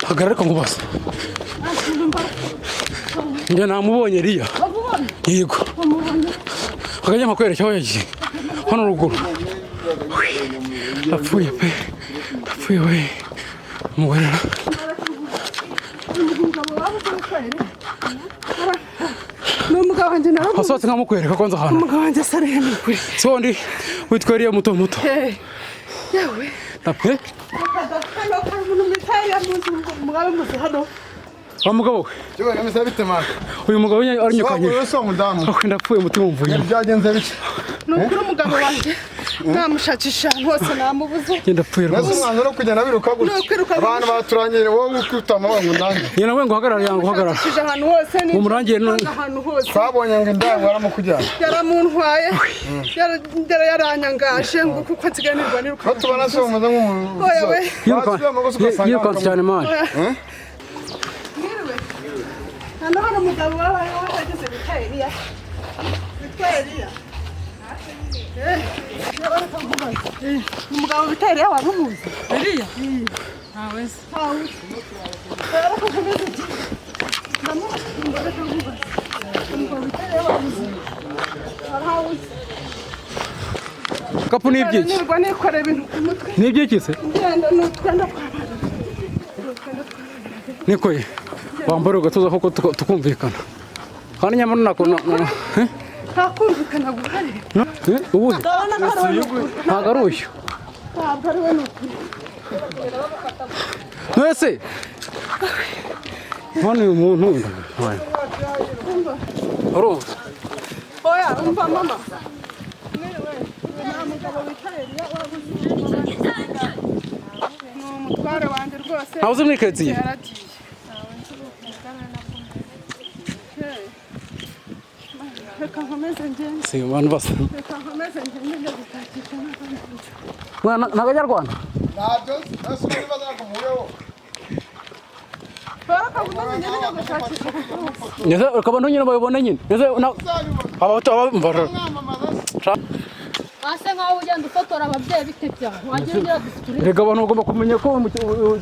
Hagarara, ariko nkubaze. Njye namubonye Eliya. Yego. Akajya nkakwereka aho yagiye. Hano ruguru. Ndapfuye pe. Ndapfuye we. Umugore Ni umugabo wanjye nawe. Asohotse nkamukwereka ko nzi ahantu. Umugabo wanjye asa neza, ni ukuri. Si wundi witwa Eliya muto muto. Yewe. Ndapfuye. Hano hari umuntu mwitaye muzi, umugabo muzi hano. Wa mugabo we. Kibaye kamisa bite, man? Uyu mugabo nyine arinyukanye. Wowe si umudamu. Ako ndapfuye, umutima umvuyemo. Byagenze bite? Ni ukuri, umugabo wanjye namushakisha ahantu hose namubuze. Njye ndapfuye Nase rwose. umwanzuro wo kugenda biruka Ni ukwiruka. gutya. Abantu baturangiye wowe ukutama ngo ndange. Njye nawe ngo uhagarare, yanga uhagarara. Namushakishije ahantu hose ni Mumurangiye none. ahantu hose. Twabonye ngo indaya baramukujyana. Yaramuntwaye, yaranyangaje ngo kuko nsigaye nirwa niruka. Batubona se umeze nk'umuntu. Oya we. Yirukanse cyane, man. Mwiriwe. Hano hari umugabo wabaye wageze witwa Eliya. Witwa Eliya. Umugabo bita Eliya waba umuzi? Eliya? Ntawe nzi. Ntawe uzi. Reka nkomeze njye. Ndamubaza, reka nkubaze. Umugabo bita Eliya waba umuzi? Ntawe uzi. Kapu ni ibyiki? Nirwa nikorera ibintu ku mutwe. Ni ibyiki se? Ngenda n'utwenda tw'abana. Utwenda tw'abana. Nikoye. Wambara ugatuza koko tukumvikana. Kandi nyamara nako eh? Nta kumvikana guhari. Eh, ubuhe? Ndabona ko ari we ni ukuri. Ntabwo ari uyu. Ntabwo ari we, ni ukuri. Mwese. Hano uyu muntu. Urumva? Oya, umva mama. Mwiriwe. Nta mugabo witwa Eliya waba uzi? Ni umutware wanjye rwose. Ntawe uzi muri karitsiye? Yaragiye. Hey. Reka nkomeze ngende. Si abantu basa. Reka nkomeze ngende, njya gutakisha n'abandi. Mwana ntabwo ajya. Ntabyo nase niba zakumuyeho. Reka nkomeze ngende, njya gushakisha. Ndetse ukaba nyine babibona nyine. Ndetse abato abambara. Wase nkaho ugenda ufotora ababyeyi, bite byawe wagira ugira dufite. Reka, abantu bagomba kumenya ko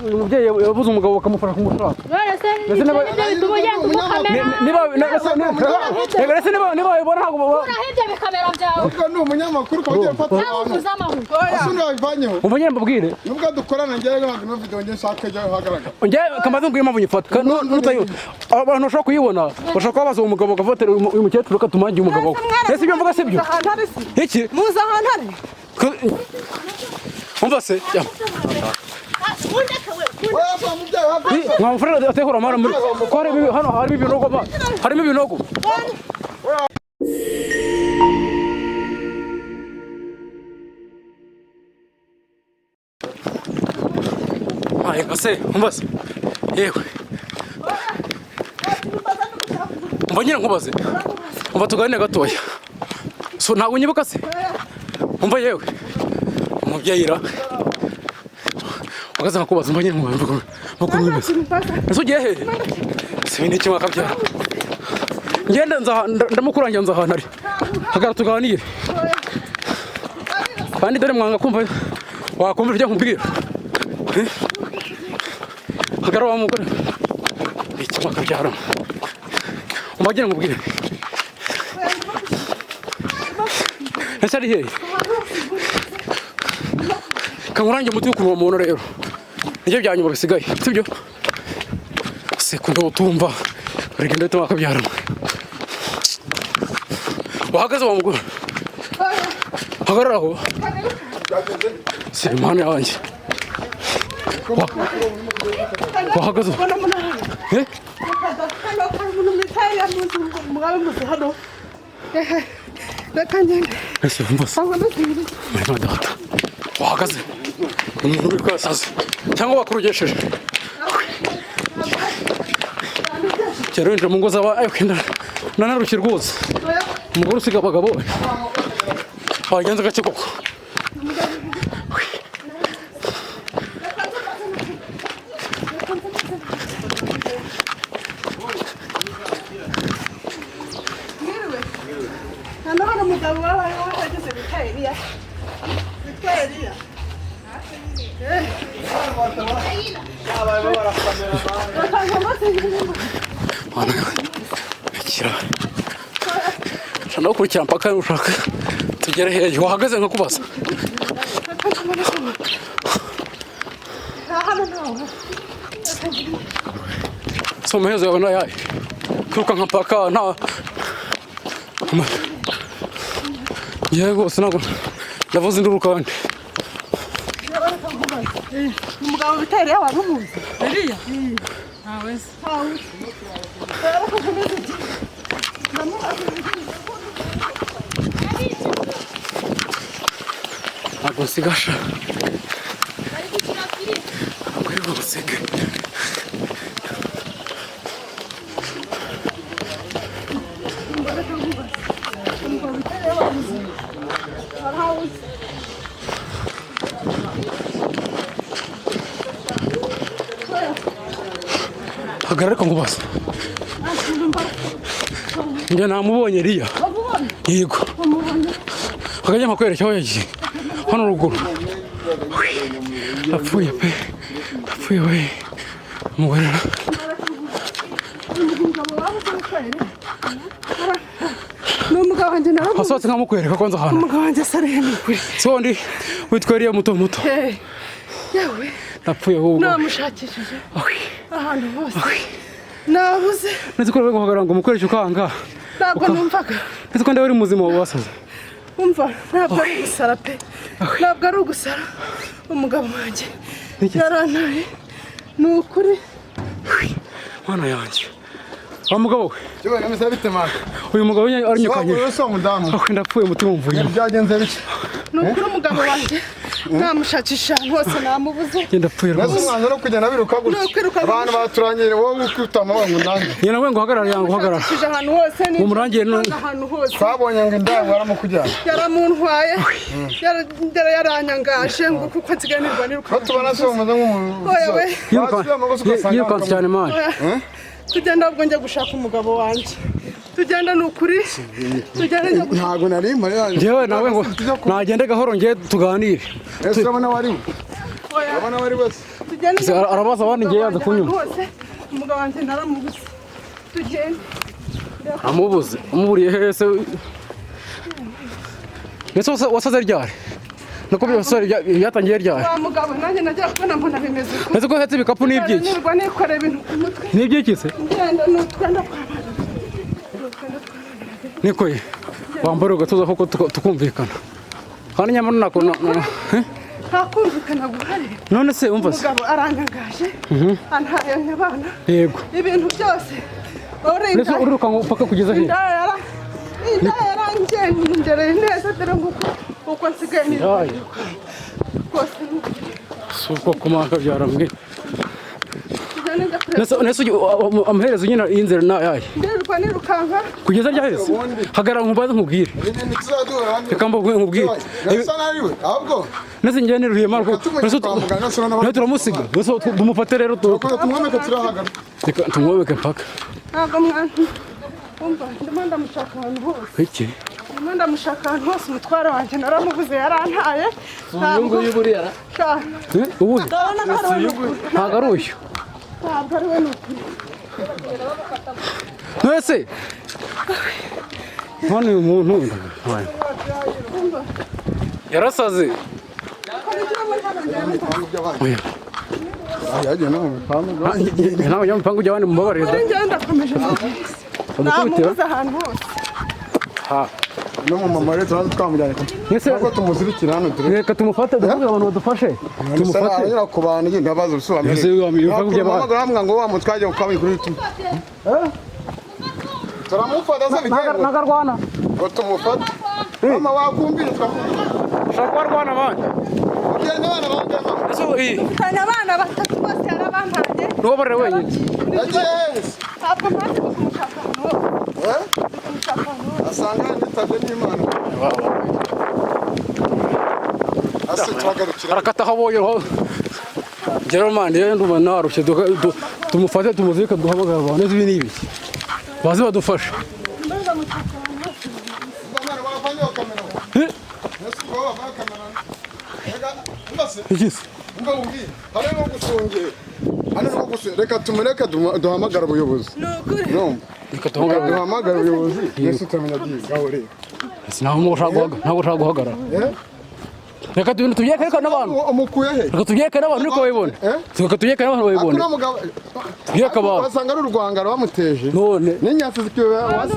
uyu mubyeyi yabuze umugabo bakamufasha kumushaka. None se Ndetse ibyo nibyo bituma ugenda umukamera? Niba reka ndetse niba babibona ntabwo baba Kuraho ibyo bikamera byawe. Ubwo ni umunyamakuru ukaba ugiye gufata Nawe abantu. uvuze amahoro. Ese undi wabivanyeho? Umva nyine mbabwire. Nubwo dukorana njyewe ntabwo ino video njye nshaka ijya ahagaragara. Njye kamaze nguye impamvu nyifata. Nutayo abantu bashobora kuyibona, bashobora kuba baza uwo mugabo bakavuga uyu mukecuru reka tumange umugabo we. Ese ibyo mvuga si byo? Ahantu ari se? Iki? Muzi ahantu ari? Umva se. Oya, sa mubyeyi wa Mwamufurira atekura amara muri ko hari hano harimo ibinogo ma harimo ibinogo. Aye se, umva se. Yewe. Umva nyine nkubaze. Umva tuganire gatoya. So ntabwo unyibuka se? Umva yewe. Umubyeyi ra. Wakaza nkakubaza, umva nyine nkubaze. Mvuga nkubaze. Ese ugiye hehe? Si ibintu kimwe akabyara. Ngenda nza ndamukurangira nza ahantu ari. Hagarara tuganire. Kandi dore mwanga kumva, wakumva ibyo nkubwira. Eh? Hagarara wa mugore. Iki mwakabyara. Umva ngira nkubwire. Ese ari hehe? Kankurange umuti w'ukuntu uwo muntu rero. Nibyo bya nyuma bisigaye, sibyo? Sekunda utumva. Urigenda uhita wakabyara. Wahagaze wa mugore. Hagarara aho. Si impano yanjye. Wahagaze. Eh? Hano hari umuntu mwitaye muzi, umugabo muzi hano? Reka ngende. Ese umva se. Nkomeze ngende. Mwana data. Wahagaze. Umuntu uri kwasaze. Cyangwa bakurugesheje. Kera winjira mu ngo z'aba ayo kenda nanarushye rwose. Umugore usiga abagabo wagenze gake koko. Mwiriwe. Hano hari umugabo wabaye wageze witwa Eliya. Witwa Eliya. Mana bikira. Shana gukurikira mpaka ushaka tugere hehe wahagaze nkakubaza. So amaherezo yawe ni ayahe? Kwiruka nka mpaka nta yewe rwose ntabwo ndavuze induru kandi. Umugabo bita Eliya wari umuzi? Eliya? Ntawe nzi. Ntawe uzi. Ntabwo nsigasha. Ntabwo ari bunsige. Umugabo bita Eliya wari umuzi? Ntawe uzi. Hagarara ariko nkubaze. Njye namubonye Eliya. Yego. Akajya nkakwereka aho yagiye. Hano ruguru. Apfuye pe. Apfuye we. Umugore na. Ni umugabo wanjye nawe. Hasohotse nkamukwereka kwanza ahantu. Umugabo wanjye asariye ni ukuri. Si wundi witwa Eliya muto muto. Yewe. Napfuye ahubwo. Namushakishije ahantu hose. Nabuze. Nzi ko guhagarara ngo umukoreshe ukanga. Ntabwo numvaga. Nzi ko ndaba uri muzima wasaze. Umva ntabwo ari ugusara pe. Ntabwo ari ugusara. Umugabo wanjye yarantaye. Ni ukuri. Mana yanjye. Wa mugabo we. Kibaye kameze bite man? Uyu mugabo arinyukanye. Wowe se umudamu. Aho ndapfuye umutima umvuyemo. Byagenze bite? Ni ukuri umugabo wanjye namushakisha ahantu hose namubuze. Njye ndapfuye Nase rwose. umwanzuro wo kugenda biruka gutya. Ni ukwiruka gutya. Abantu baturangiye wowe ukita amaboko nanjye. Njye nawe ngo hagarara yango hagarara. Namushakishije ahantu hose ni Mumurangiye none. ahantu hose. Twabonye ngo indamu yaramukujyana. Yaramuntwaye. Yaranyangaje ngo kuko nsigaye nirwa niruka. Batubona se umeze nk'umuntu. Oya we. Yirukanse cyane man. Tugenda ahubwo njya gushaka umugabo wanjye. Tugenda ni ukuri. Tugenda njya gushaka. Ntabwo nari mpari. Njyewe nawe ngo nagende gahoro njye tuganire. Ese urabona wari we? Urabona wari wese? Tugenda njya Arabaza abandi njye yanze kunyumva. hose. Umugabo wanjye naramubuze. Tugende. Amubuze. Amuburiye hehe se? Mbese wasaze ryari? Nuko byose byatangiye ryari? Wa mugabo nanjye najya kubona mbona bimeze uko. Mbese ko uhetse ibikapu n'ibyiki? Nirwa nikoreye ibintu ku mutwe. N'ibyiki se? Ngenda n'utwenda tw'abana. Nikoye. Wambara ugatuza koko tukumvikana. Kandi nyamara nako Nta kumvikana guhari. None se umva se? Umugabo aranyangaje. Antaye abana. Yego. Ibintu byose. Mbese uriruka ngo upaka kugeza he? Inda yarangendereye neza dore nguko uko nsigaye nirwa. Rwose Si uko kumaka byaramwe. tugende njya kureba. Nese amaherezo nyine y'inzira ni ayahe? Ndirirwa nirukanka. Kugeza ryaheze? Hagarara nkubaze nkubwire. Ibintu tuzaduhura hano. Reka nkubwire. Nasa nari we. Ahubwo Nese njye niruhiye Marco. Nese turamusiga. Nese tumufate rero tumwomeke turahagarara. Reka tumwomeke mpaka. Ntabwo mwana. Umva ndimo ndamushaka ahantu hose. Iki? Ndimo ndamushaka ahantu hose umutware wanjye naramubuze yarantaye. Uyu nguyu buriya ra? Ubuhe? Ndabona ko ari we ni ukuri. Ntabwo ari uyu. Ntabwo ari we ni ukuri. Nese. None uyu muntu yarasaze. Oya. Yagiye no mu bipangu. Nawe njya mu bipangu by'abandi mubabarire. Kuri njyewe ndakomeje. Namubuze ahantu hose. Ha. No mu mama rero turaza twamujyanye. Nese Ntabwo tumuzirikira hano turi. Reka tumufate duhuze abantu badufashe. Tumufate. Aranyura ku bantu ngenda baza ubusobanuro. Ese ibipangu by'abandi. Bahamagara ngo wa mutwaje ukaba kuri tu. Turamufata se bigende. Nagarwana. Ngo tumufate. Mama wakumvira twakumvira. Ushaka kuba arwana abandi. Ugenda abana bangana. Ese iyi Mfitanye abana batatu bose yarabantaye. ni wowe barera wenyine. Yagiye hese. Ntabwo mpazi kumushaka ahantu hose. Eh? Kumushaka ahantu hose. Asanga yitabye n'Imana. Ase tuhagarukira. Arakata aho abonye ho. Njyewe man rero ndumva narushye tumufate tumuzirike duhamagare abantu ibi ni ibiki. Baze badufashe. Mwana wafanye kamera. Eh? Ese ko wafanye kamera. Ega, mbase. Iki se? Mba umbwire. Hari no gushungera. Hano ni gusa reka tumureke duhamagare ubuyobozi. Ni ukuri. Urumva? Reka duhamagare. Duhamagare ubuyobozi, mbese utamenya byiga aho rero. Ntabwo ushaka guhagarara, ntabwo ushaka guhagarara. Eh? Reka ibintu tubyereke n'abantu. Umukuye he? Reka tubyereke n'abantu niko babibone. Eh? Reka tubyereke n'abantu babibone. Akuna mugabo. Tubyereke abantu. Wasanga ari urwangaro bamuteje. None. N'inyatsi zikiwe wasi.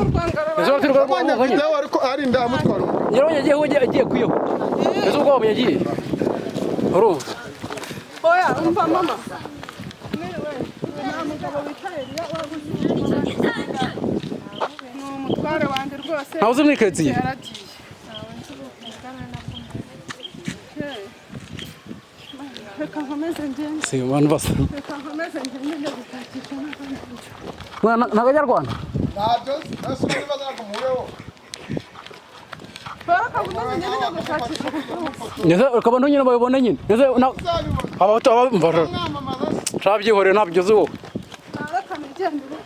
Ese wakirwa Wabonye rwanganye. video ariko ari ndamutwara. Nyirabonye agiye agiye kwiyaho. Ese ubwo wabonye agiye? Urumva? Oya, umva mama. Mwiriwe. Nta mugabo wicaye Eliya wabuze. Ni umutware wanjye rwose. Ntawe uzi muri karitsiye? Yaragiye. Reka nkomeze ngende. Si abantu basa. Reka nkomeze ngende njya gushakisha n'abandi. Mwana ntabwo ajya-Rwanda? Ntabyo nasi niba nagumuyeho. Reka nkomeze ngende njya gushakisha. Ndetse ukaba nyine babibona nyine. Ndetse abahutu abamva shabyihoreye ntabyo uzi wowe. Reka nigendere.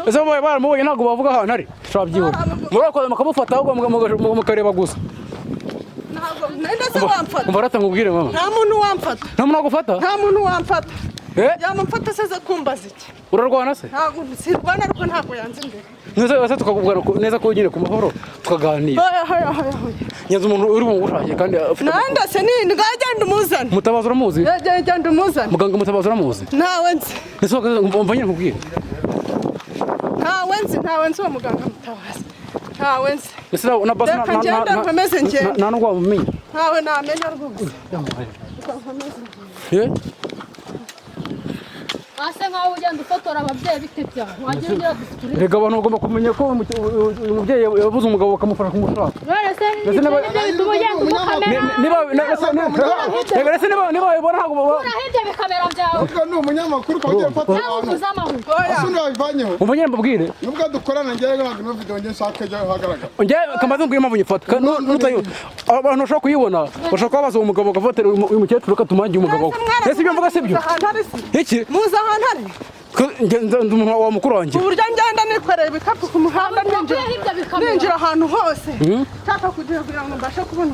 Ese babaye baramubonye ntabwo bavuga ahantu ari. Shabyihoreye. Murakoze mukamufata ahubwo mukareba gusa. Ntabwo nenda se wamfata. Umva rata nkubwire mama. Nta muntu wamfata. Nta muntu wagufata? Nta muntu wamfata. Eh? Yamumfata se aza kumbaza iki? Urarwana se? Ntabwo sirwana ariko ntabwo yanze imbere. Neza ese tukakubwira neza ko nyine ku mahoro tukaganira. Hoya hoya hoya hoya. Nyenze umuntu uri bumugushake kandi afite. Nanda se ni ngagenda umuzane. Mutabazi uramuzi? Genda umuzane. Muganga Mutabazi uramuzi? Ntawe nzi. Ese umva nyine nkubwire. Ntawe nzi, ntawe nzi uwo muganga Mutabazi. Ntawe nzi. Ese na basi Reka ngende nkomeze ngende. nta nubwo wamumenya. Ntawe namenya rwose. Reka nkomeze ngende. Eh? Ase nkaho ugenda ufotora ababyeyi bite byawe wagira ugira disipurine. Reka abantu bagomba kumenya ko umubyeyi yabuze umugabo bakamufasha kumushaka. None se Ndetse ibyo nibyo bituma ugenda umukamera. Niba reka ese niba babibona ntabwo baba Kuraho ibyo bikamera byawe. Ubwo ni umunyamakuru ukaba ugiye gufata Nawe abantu. uvuze amahugu. Oya. Ese ntiwabivanyeho? umva nyine mbabwire. Nubwo dukorana njyewe ntabwo ino video njye nshaka ijya ahagaragara. Njye kamaze mbwira impamvu nyifata. Abantu bashobora kuyibona bashobora kuba baza uwo mugabo bakavuga uyu mukecuru reka tumange umugabo we. Ese ibyo mvuga si byo? Muzi ahantu ari se? Iki? Muzi ahantu ari? Nzi umuntu wa mukuru wanjye. Uburyo ngenda nikoreye ibikapu ku muhanda ninjira Wakuyeho ibyo bikamera. ninjira ahantu hose nshaka kugira ngo mbashe kubona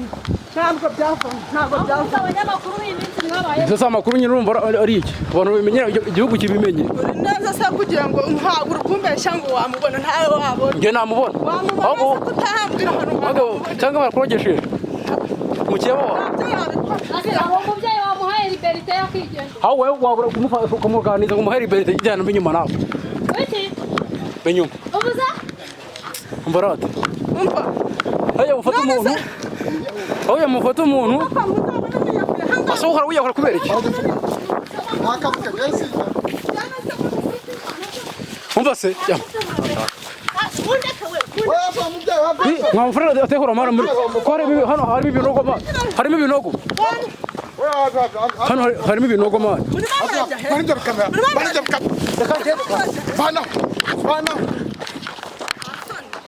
ntabwo byavamo ntabwo byavamo. Abanyamakuru b'iyi minsi mwabaye. Ese si amakuru nyine urumva ari iki? Abantu babimenyera igihugu kibimenye. Uri neza se kugira ngo ntabwo uri kumbeshya ngo wamubona ntawe wabona. Njye namubona. Wamubona Ahubwo se kutahambwira ahantu ahubwo wamubona. cyangwa barakurogesheje. Mukeba wawe. Ntabyo yabikora. Ase aho umubyeyi wamuhaye liberite yakigenda. Aho wowe wabura kumufasha ukamuganiriza ngo umuhe liberite ijyana inyuma nawe. Iki? Inyuma. Ubuza? Umva rata. Umva. Hajya mufate None umuntu. se Aho mufate umuntu. papa muzabona niyakure hangaha. Ase uhora wiyahura kubera iki? Nakavuga mbese. Umva se. Undeke we. Wewe pa mubyeyi wa Nta mafaranga atehura mara muri ko harimo hano harimo ibinogo ma harimo ibinogo hano harimo ibinogo ma Muri mama Bana ibyo bikamera. Bana ibyo bikamera. Bana. Bana.